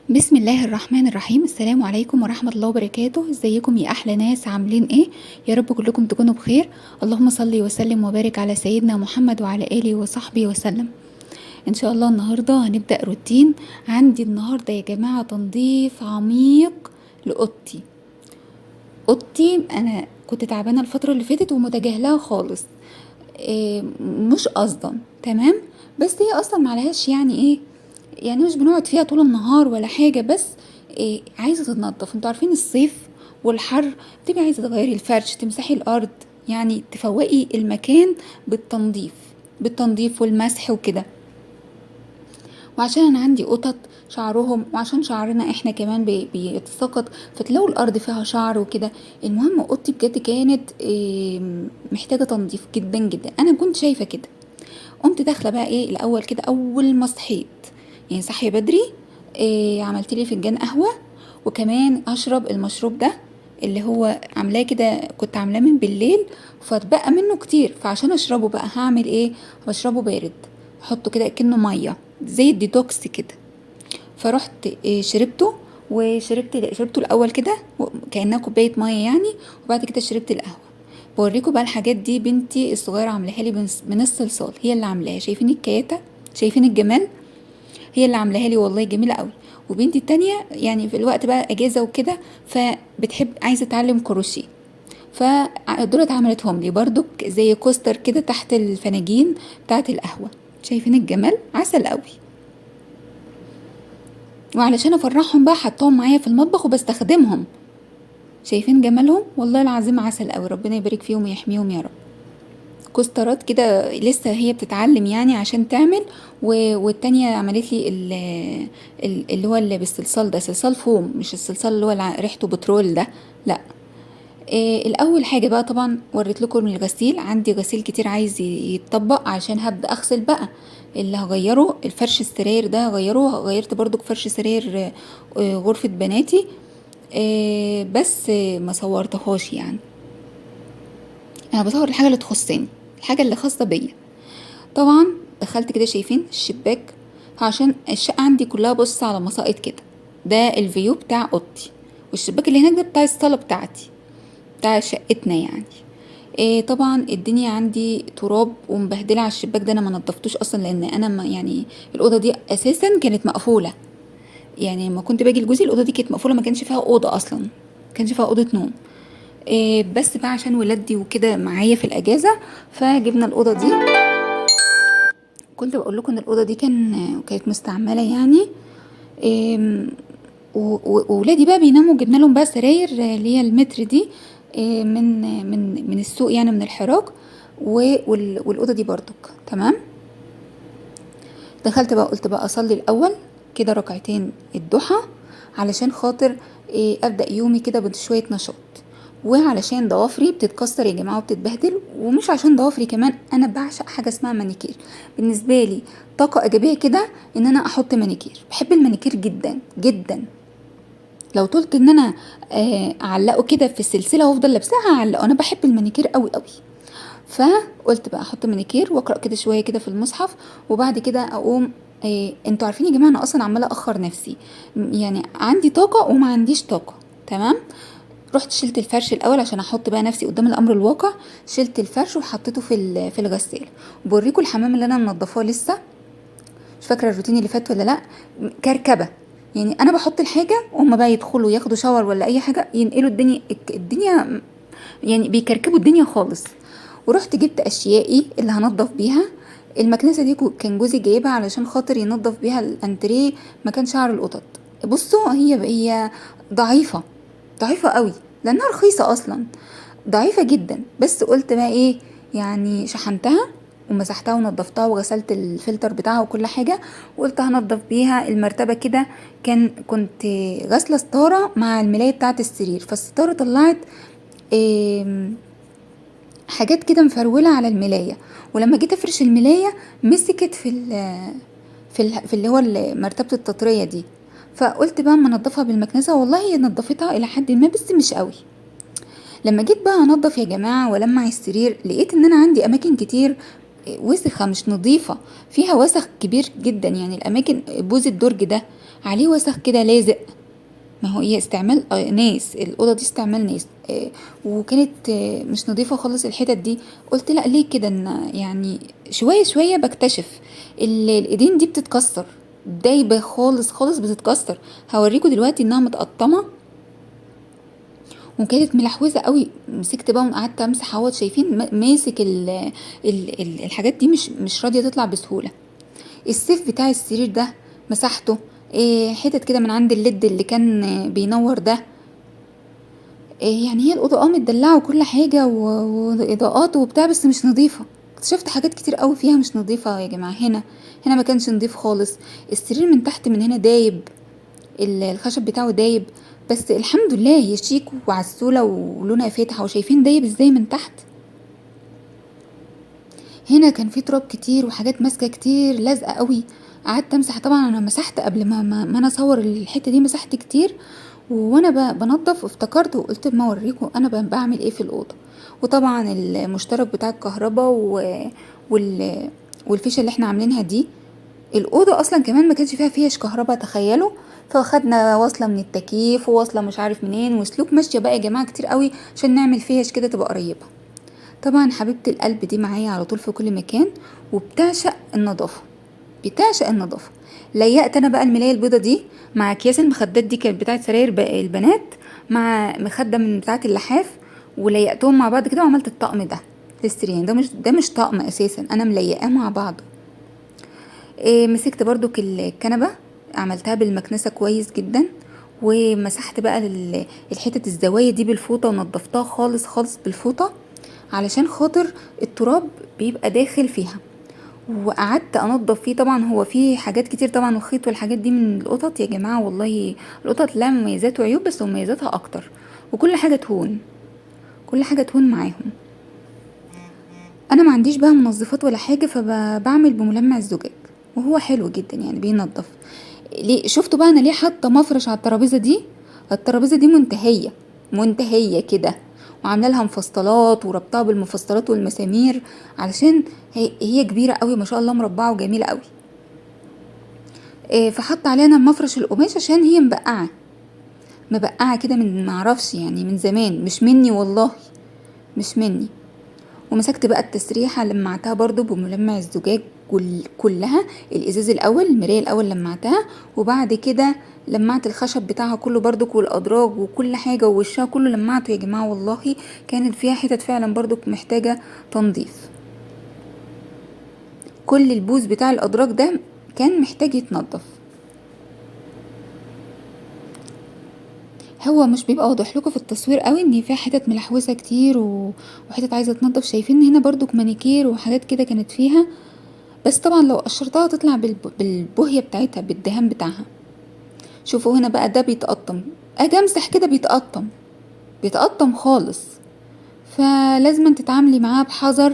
بسم الله الرحمن الرحيم. السلام عليكم ورحمة الله وبركاته. ازيكم يا احلى ناس، عاملين ايه؟ يا رب كلكم تكونوا بخير. اللهم صل وسلم وبارك على سيدنا محمد وعلى اله وصحبه وسلم. ان شاء الله النهارده هنبدأ روتين. عندي النهارده يا جماعة تنظيف عميق لاوضتي. اوضتي انا كنت تعبانة الفترة اللي فاتت ومتجاهلاها خالص، إيه مش قصدا، تمام، بس هي اصلا معلهاش يعني ايه، يعني مش بنقعد فيها طول النهار ولا حاجة، بس إيه عايزة تتنضف. انتوا عارفين الصيف والحر بتبقي عايزة تغيري الفرش، تمسحي الارض، يعني تفوقي المكان بالتنظيف والمسح وكده. وعشان انا عندي قطط شعرهم، وعشان شعرنا احنا كمان بيتساقط، فتلاقوا الارض فيها شعر وكده. المهم اوضتي بجد كانت إيه محتاجة تنظيف جدا جدا، انا كنت شايفة كده. قمت داخله بقى ايه الاول كده، اول ما صحيت يعني صحي بدري، إيه عملت لي فنجان قهوة، وكمان اشرب المشروب ده اللي هو عاملاه كده، كنت عاملاه من بالليل فاتبقى منه كتير، فعشان اشربه بقى هعمل ايه، بشربه بارد، احطه كده كأنه مية زي الديتوكس كده. فرحت إيه شربته، وشربت شربته الاول كده كأنها كوباية مية يعني، وبعد كده شربت القهوة. بوريكم بقى الحاجات دي بنتي الصغيرة عاملاها لي من الصلصال، هي اللي عاملاها. شايفين الكياته، شايفين الجمال، هي اللي عاملاها لي والله جميلة قوي. وبنتي التانية يعني في الوقت بقى اجازه وكده، فبتحب عايزه تتعلم كروشيه، فدولت عملتهم لي برضك زي coaster كده تحت الفناجين بتاعت القهوة. شايفين الجمال، عسل قوي. وعلشان افرحهم بقى حطاهم معايا في المطبخ وبستخدمهم. شايفين جمالهم والله العظيم عسل قوي، ربنا يبارك فيهم ويحميهم يا رب. كوسترات كده لسه هي بتتعلم يعني عشان تعمل، والتانية عملت لي اللي هو اللي بالصلصال ده، صلصال فوم، مش الصلصال اللي هو ريحته بترول ده، لا. إيه الاول حاجة بقى طبعا وريت لكم الغسيل، عندي غسيل كتير عايز يتطبق عشان هبدا اغسل بقى اللي هغيره، الفرش السراير ده هغيره، غيرت برضو فرش سراير غرفة بناتي، إيه بس ما صورتهاش، يعني انا بصور الحاجة اللي تخصني، الحاجة اللي خاصة بيا. طبعا دخلت كده شايفين الشباك، عشان الشقة عندي كلها بص على مساقط كده، ده ال view بتاع اوضتي، والشباك اللي هناك ده بتاع الصاله بتاعتي بتاع شقتنا يعني. إيه طبعا الدنيا عندي تراب ومبهدله على الشباك ده، انا ما نضفتوش اصلا، لان انا ما يعني الاوضة دي اساسا كانت مقفولة، يعني لما كنت باجي لجوزي الاوضة دي كانت مقفولة، ما كانش فيها اوضة اصلا، ما كانش فيها اوضة نوم. إيه بس بقى عشان ولادي وكده معايا في الاجازة فجبنا الاوضة دي. كنت بقول لكم ان الاوضة دي كانت مستعملة يعني. إيه وولادي بقى بيناموا، جبنا لهم بقى سراير اللي هي المتر دي، إيه من من من السوق يعني من الحراك، والاوضه دي برضك تمام. دخلت بقى قلت بقى اصلي الاول كده ركعتين الضحى علشان خاطر إيه ابدا يومي كده بشوية نشاط، وعلشان ضوافري بتتكسر يا جماعة وبتتبهدل، ومش عشان ضوافري كمان، انا بعشق حاجة اسمها مانيكير. بالنسبة لي طاقة ايجابية كده ان انا احط مانيكير، بحب المانيكير جدا جدا. لو طولت ان انا اعلقه كده في السلسلة وافضل لابساها هعلقه، انا بحب المانيكير قوي قوي. فقلت بقى احط مانيكير واقرا كده شوية كده في المصحف، وبعد كده اقوم. انتوا عارفين يا جماعة انا اصلا عماله اخر نفسي، يعني عندي طاقة وما عنديش طاقة تمام. رحت شلت الفرش الاول عشان احط بقى نفسي قدام الامر الواقع، شلت الفرش وحطيته في الغسالة. وبوريكم الحمام اللي انا منضفاه لسه، مش فاكره الروتين اللي فات ولا لا، كركبه يعني. انا بحط الحاجة وهم بقى يدخلوا ياخدوا شاور ولا اي حاجة، ينقلوا الدنيا يعني بيكركبوا الدنيا خالص. ورحت جبت اشيائي اللي هنضف بيها. المكنسة دي كان جوزي جايبها علشان خاطر ينضف بيها الانتريه مكان شعر القطط. بصوا هي ضعيفة ضعيفة قوي لانها رخيصة اصلا، ضعيفة جدا، بس قلت بقى ايه يعني شحنتها ومسحتها ونضفتها وغسلت الفلتر بتاعها وكل حاجة، وقلت هنضف بيها المرتبة كده. كنت غاسله ستارة مع الملايه بتاعه السرير، فالستاره طلعت حاجات كده مفروله على الملايه، ولما جيت افرش الملايه مسكت في اللي هو مرتبه التطريه دي. فقلت بقى اما انضفها بالمكنسه، والله نضفتها الى حد ما بس مش قوي. لما جيت بقى انضف يا جماعة ولمع السرير، لقيت ان انا عندي اماكن كتير وسخة مش نظيفة، فيها وسخ كبير جدا، يعني الاماكن بوز الدرج ده عليه وسخ كده لازق. ما هو ايه، استعمال ناس، الاوضة دي استعمال ناس، وكانت مش نظيفة خالص الحتت دي. قلت لا ليه كده، ان يعني شوية شوية بكتشف الايدين دي بتتكسر، دايبه خالص خالص بتتكسر. هوريكم دلوقتي انها متقطمه وكانت ملحوزه قوي. مسكت بقى وقعدت امسح اهوت، شايفين ماسك الحاجات دي مش راضية تطلع بسهولة. السيف بتاع السرير ده مسحته، حتت كده من عند ال LED اللي كان بينور ده. يعني هي الاوضة متدلعه وكل حاجة واضاءات وبتاع، بس مش نظيفة. اكتشفت حاجات كتير قوي فيها مش نظيفة يا جماعة. هنا ما كانش نظيف خالص. السرير من تحت من هنا دايب، الخشب بتاعه دايب، بس الحمد لله هي شيك وعسوله ولونها فاتح، وشايفين دايب ازاي من تحت. هنا كان في تراب كتير وحاجات ماسكه كتير لازقه قوي، قعدت امسح. طبعا انا مسحت قبل ما انا اصور الحتة دي، مسحت كتير وانا بنظف، وافتكرت وقلت ما اوريكم انا بعمل ايه في الاوضة. وطبعا المشترك بتاع الكهرباء والفيشه اللي احنا عاملينها دي، الاوضة اصلا كمان ما كانش فيها فيش كهرباء تخيلوا، فخدنا واصله من التكييف وواصله مش عارف منين، وسلوك ماشية بقى يا جماعة كتير قوي عشان نعمل فيش كده تبقى قريبه. طبعا حبيبه القلب دي معايا على طول في كل مكان، وبتعشق النظافة، بتعشق النظافة. ليقت انا بقى الملايه البيضة دي مع اكياس المخدات دي، كانت بتاعه سراير البنات، مع مخده من بتاعه اللحاف، وليقتهم مع بعض كده وعملت الطقم ده للسرير. ده مش طقم اساسا، انا مليقاه مع بعضه. مسكت برضو الكنبة عملتها بالمكنسه كويس جدا، ومسحت بقى الحتت الزوايا دي بالفوطه، ونضفتها خالص خالص بالفوطه علشان خاطر التراب بيبقى داخل فيها. وقعدت انضف فيه. طبعا هو فيه حاجات كتير طبعا، الخيط والحاجات دي من القطط يا جماعة، والله القطط لها مميزات وعيوب، بس مميزاتها اكتر، وكل حاجة تهون، كل حاجة تهون معاهم. انا ما عنديش بقى منظفات ولا حاجة، فبعمل بملمع الزجاج وهو حلو جدا يعني بينظف. ليه شفتوا بقى انا ليه حاطه مفرش على الترابيزة دي؟ الترابيزة دي منتهية منتهية كده، وعامله لها مفصلات وربطها بالمفصلات والمسامير، علشان هي كبيرة قوي ما شاء الله، مربعه وجميلة قوي. فحط عليها انا مفرش القماش عشان هي مبقعه مبقعه كده من معرفش يعني من زمان، مش مني والله مش مني. ومسكت بقى التسريحه لمعتها برضو بملمع الزجاج كلها، الازاز الاول المراية الاول لمعتها، وبعد كده لمعت الخشب بتاعها كله برضك، والادراج وكل حاجة ووشها كله لمعته يا جماعة. والله كانت فيها حتت فعلا برضك محتاجه تنظيف، كل البوز بتاع الادراج ده كان محتاج يتنظف. هو مش بيبقى واضح لكم في التصوير قوي ان فيها حتت ملحوسه كتير وحتت عايزه تنظف. شايفين هنا برضك مانيكير وحاجات كده كانت فيها، بس طبعا لو قشرتها تطلع بالبوهيه بتاعتها بالدهان بتاعها. شوفوا هنا بقى ده بيتقطم، اجي امسح كده بيتقطم، بيتقطم خالص، فلازم تتعاملي معاه بحذر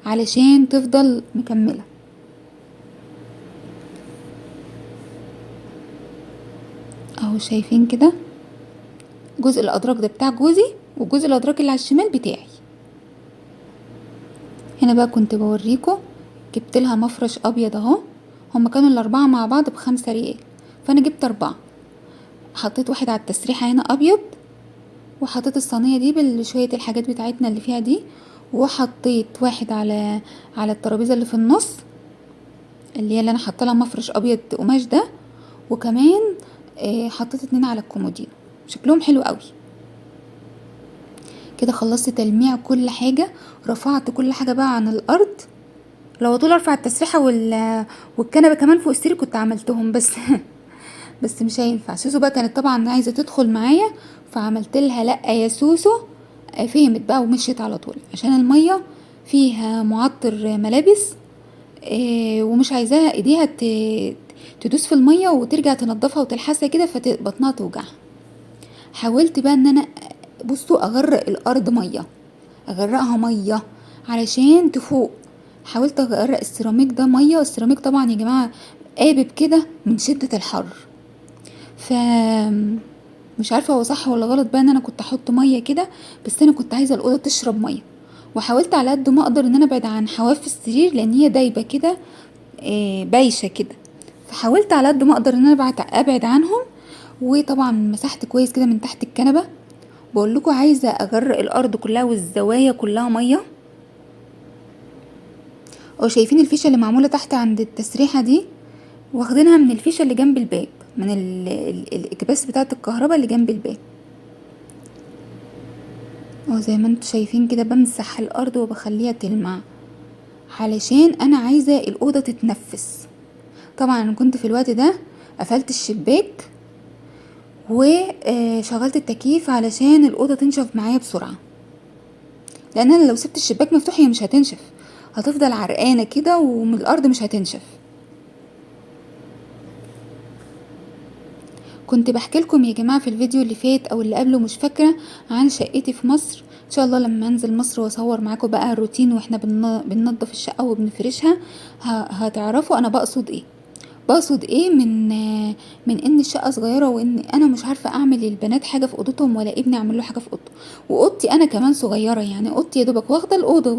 علشان تفضل مكملة. اهو شايفين كده جزء الادراج ده بتاع جوزي، وجزء الادراج اللي على الشمال بتاعي. هنا بقى كنت بوريكم جبت لها مفرش ابيض اهو، هما كانوا الاربعة مع بعض ب5 ريال، فانا جبت 4، حطيت واحد على التسريحه هنا ابيض، وحطيت الصينية دي بشوية الحاجات بتاعتنا اللي فيها دي، وحطيت واحد على الترابيزة اللي في النص اللي هي اللي انا حاطه لها مفرش ابيض قماش ده، وكمان حطيت 2 على الكومودينو. شكلهم حلو قوي كده. خلصت تلميع كل حاجة، رفعت كل حاجة بقى عن الارض. لو طول ارفع التسريحه والكنبه كمان فوق السرير كنت عملتهم، بس مش هينفع. سوسو بقى كانت طبعا عايزه تدخل معايا، فعملت لها لا يا سوسو، فهمت بقى ومشيت على طول، عشان المية فيها معطر ملابس، ومش عايزاها ايديها تدوس في المية وترجع تنضفها وتلحسها كده فبطنها توجعها. حاولت بقى ان انا بصوا اغرق الارض مية، اغرقها مية علشان تفوق. حاولت اغرق السيراميك ده مية، والسيراميك طبعا يا جماعة قابب كده من شده الحر، ف مش عارفه هو صح ولا غلط بقى ان انا كنت احط مية كده، بس انا كنت عايزه الاوضة تشرب مية. وحاولت على قد ما اقدر ان انا ابعد عن حواف السرير لان هي دايبه كده، بايشه كده، فحاولت على قد ما اقدر ان انا ابعد عنهم. وطبعا مسحت كويس كده من تحت الكنبة. بقول لكم عايزه اغرق الارض كلها والزوايا كلها مية. او شايفين الفيشه اللي معمولة تحت عند التسريحه دي، واخدينها من الفيشه اللي جنب الباب، من الاكباس بتاعه الكهرباء اللي جنب الباب. زي ما انتم شايفين كده بمسح الارض وبخليها تلمع علشان انا عايزه الاوضة تتنفس. طبعا انا كنت في الوقت ده قفلت الشباك وشغلت التكييف علشان الاوضة تنشف معايا بسرعة، لان انا لو سبت الشباك مفتوح هي مش هتنشف، هتفضل عرقانه كده ومن الارض مش هتنشف. كنت بحكي لكم يا جماعة في الفيديو اللي فات او اللي قبله مش فاكره، عن شقتي في مصر. ان شاء الله لما انزل مصر واصور معاكم بقى الروتين واحنا بننظف الشقة وبنفرشها، هتعرفوا انا بقصد ايه. بقصد ايه من ان الشقة صغيرة، وان انا مش عارفه اعمل للبنات حاجة في اوضتهم، ولا ابني اعمل له حاجة في اوضته، واوضتي انا كمان صغيرة، يعني اوضتي يا دوبك واخده الاوضة،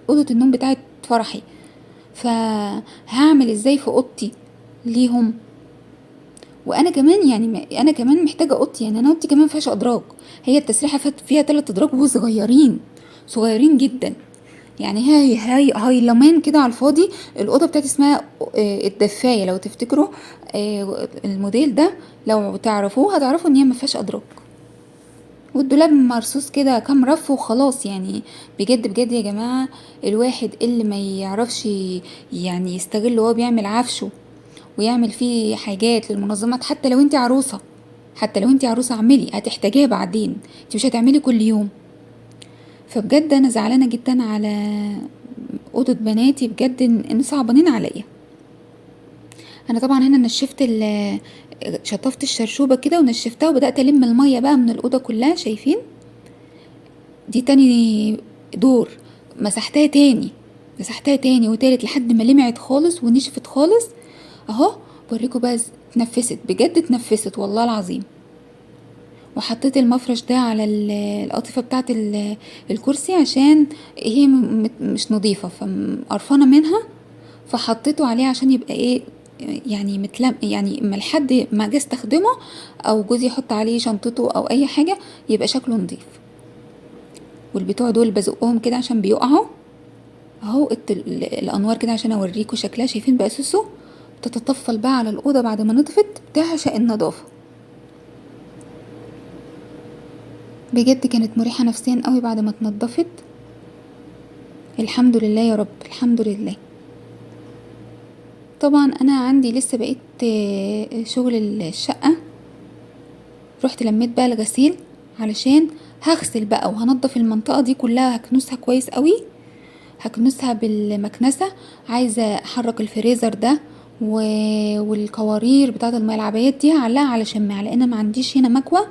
اوضة النوم بتاعت فرحي، فهعمل ازاي في اوضتي ليهم؟ وانا كمان يعني انا كمان محتاجه اوضتي، يعني انا اوضتي كمان فيهاش ادراج، هي التسريحه فيها 3 ادراج وصغيرين صغيرين جدا، يعني هي هاي هايلمان كده على الفاضي. الاوضة بتاعتي اسمها الدفايه، لو تفتكروا الموديل ده لو تعرفوه هتعرفوا ان هي ما فيهاش ادراج، والدولاب مرصوص كده كام رف وخلاص. يعني بجد بجد يا جماعة، الواحد اللي ما يعرفش يعني يستغل وهو بيعمل عفشه ويعمل فيه حاجات للمنظمات، حتى لو انت عروسه، حتى لو انت عروسه اعملي، هتحتاجيها بعدين، انت مش هتعملي كل يوم. فبجد انا زعلانة جدا على اوضة بناتي بجد، ان صعبانين عليا. انا طبعا هنا نشفت شطفت الشرشوبه كده ونشفتها، وبدات الم المية بقى من الاوضة كلها. شايفين دي تاني دور، مسحتها تاني، مسحتها تاني وتالت لحد ما لمعت خالص ونشفت خالص اهو. بوريكم بقى اتنفست بجد، اتنفست والله العظيم. وحطيت المفرش ده على القطيفه بتاعه الكرسي عشان هي مش نظيفة فقرفانه منها، فحطيته عليه عشان يبقى ايه يعني متلم، يعني ما لحد ما اجي استخدمه او جوزي يحط عليه شنطته او اي حاجة يبقى شكله نظيف. والبتوع دول بزقهم كده عشان بيقعوا اهو. الانوار كده عشان اوريكم شكلها. شايفين بقى سوسو بتتطفل بقى على الاوضة بعد ما نضفت، بتعشق النظافة بجد. كانت مريحه نفسيا قوي بعد ما اتنضفت، الحمد لله يا رب، الحمد لله. طبعا انا عندي لسه بقيت شغل الشقة، رحت لميت بقى الغسيل علشان هغسل بقى وهنضف المنطقة دي كلها، هكنسها كويس قوي، هكنسها بالمكنسه. عايزه احرك الفريزر ده والقوارير بتاعه المية، العبايات دي هعلقها على شماعة لان ما عنديش هنا مكوة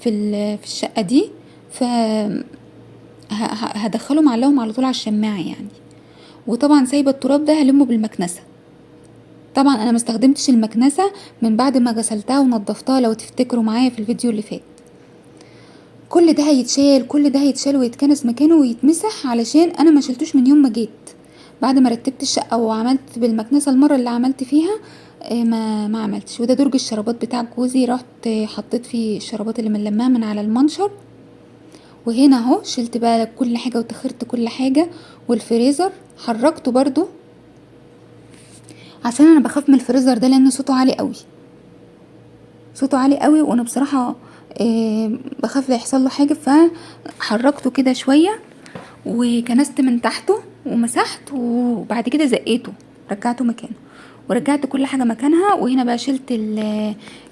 في الشقة دي، ف هدخلهم عليهم على طول على الشماعه يعني. وطبعا سايبه التراب ده هلمه بالمكنسه. طبعا انا ما استخدمتش المكنسة من بعد ما غسلتها ونضفتها لو تفتكروا معايا في الفيديو اللي فات. كل ده هيتشال، كل ده هيتشال ويتكنس مكانه ويتمسح، علشان انا ما شلتوش من يوم ما جيت بعد ما رتبت الشقة وعملت بالمكنسه المرة اللي عملت فيها ما عملتش. وده درج الشرابات بتاع جوزي، رحت حطيت فيه الشرابات اللي ملماها من على المنشر. وهنا اهو شلت بقى كل حاجة وتخرت كل حاجة. والفريزر حركته برضو عشان انا بخاف من الفريزر ده لان صوته عالي قوي، صوته عالي قوي، وانا بصراحة بخاف لا يحصل له حاجة، فحركته كده شوية وكنست من تحته ومسحت، وبعد كده زقيته رجعته مكانه ورجعت كل حاجة مكانها. وهنا بقى شلت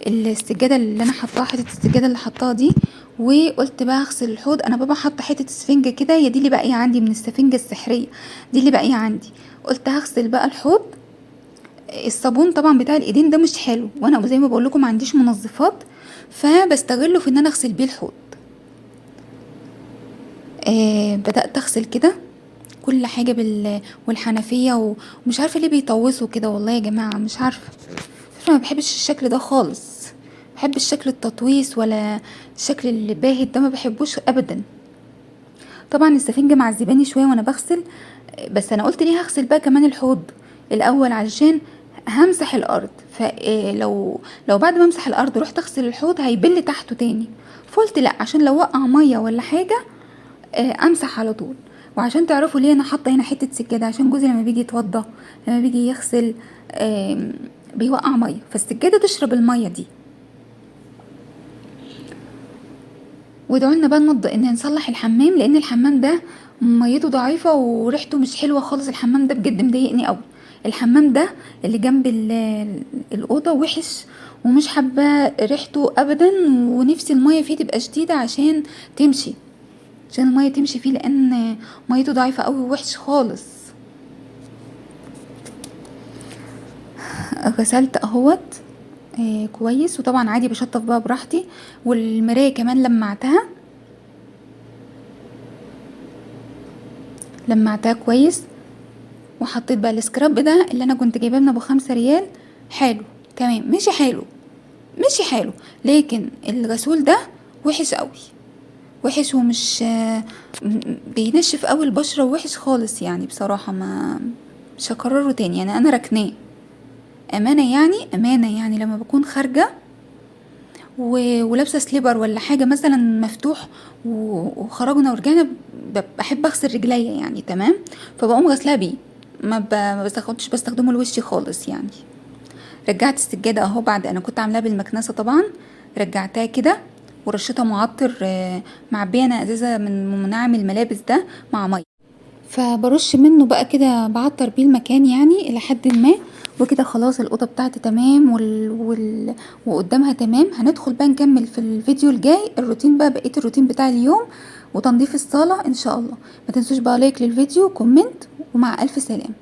السجادة اللي انا حطاها، حتة السجادة اللي حطاها دي، وقلت بقى اغسل الحوض. انا بابا حط حتة سفنجه كده، هي دي اللي باقية عندي من السفنجه السحريه دي اللي باقية عندي. قلت هغسل بقى الحوض. الصابون طبعا بتاع الايدين ده مش حلو، وانا زي ما بقول لكم ما عنديش منظفات، فبستغله في ان انا اغسل بيه الحوض. بدات اغسل كده كل حاجة والحنفية، ومش عارفه ليه بيطوسوا كده والله يا جماعة، مش عارفه، ما بحبش الشكل ده خالص، بحب الشكل التطويس ولا الشكل الباهت ده، ما بحبوش ابدا. طبعا السفنجه معذباني شوية وانا بغسل، بس انا قلت ليه هغسل بقى كمان الحوض الاول علشان همسح الارض، فلو بعد ما امسح الارض رحت اغسل الحوض هيبل تحته تاني، فقلت لا عشان لو وقع مية ولا حاجة امسح على طول. وعشان تعرفوا ليه انا حاطه هنا حتة سجادة، عشان جوزي لما بيجي يتوضى لما بيجي يغسل بيوقع مية، فالسجاده تشرب المية دي. وادعوا لنا بقى ان نصلح الحمام، لان الحمام ده ميته ضعيفة وريحته مش حلوة خالص. الحمام ده بجد مضايقني قوي، الحمام ده اللي جنب الاوضة وحش ومش حابة ريحته ابدا، ونفسي المية فيه تبقى شديدة عشان تمشي، عشان المية تمشي فيه، لان ميته ضعيفة قوي ووحش خالص. غسلت اهوت كويس، وطبعا عادي بشطف بقى براحتي. والمرايه كمان لمعتها كويس، وحطيت بقى السكراب ده اللي انا كنت جايباه من ابو 5 ريال. حلو تمام، ماشي حاله ماشي حاله، لكن الغسول ده وحش قوي، وحش ومش بينشف قوي البشرة، وحش خالص يعني بصراحة، ما مش هكرره تاني يعني. انا ركناه امانه يعني، امانه يعني لما بكون خارجه ولابسه slipper ولا حاجة مثلا مفتوح وخرجنا ورجعنا، بحب اغسل رجليا يعني تمام، فبقوم غسلها بيه، ما بستخدمش بستخدمه لوشي خالص يعني. رجعت السجادة اهو، بعد انا كنت عاملاها بالمكنسه طبعا، رجعتها كده ورشيتها معطر، معبيه انا ازازة من منعم الملابس ده مع مية، فبرش منه بقى كده، بعطر بيه المكان يعني الى حد ما. وكده خلاص الاوضة بتاعتي تمام وقدامها تمام. هندخل بقى نكمل في الفيديو الجاي الروتين بقى، بقية الروتين بتاع اليوم وتنظيف الصاله ان شاء الله. ما تنسوش بقى like للفيديو، comment، ومع الف سلامه.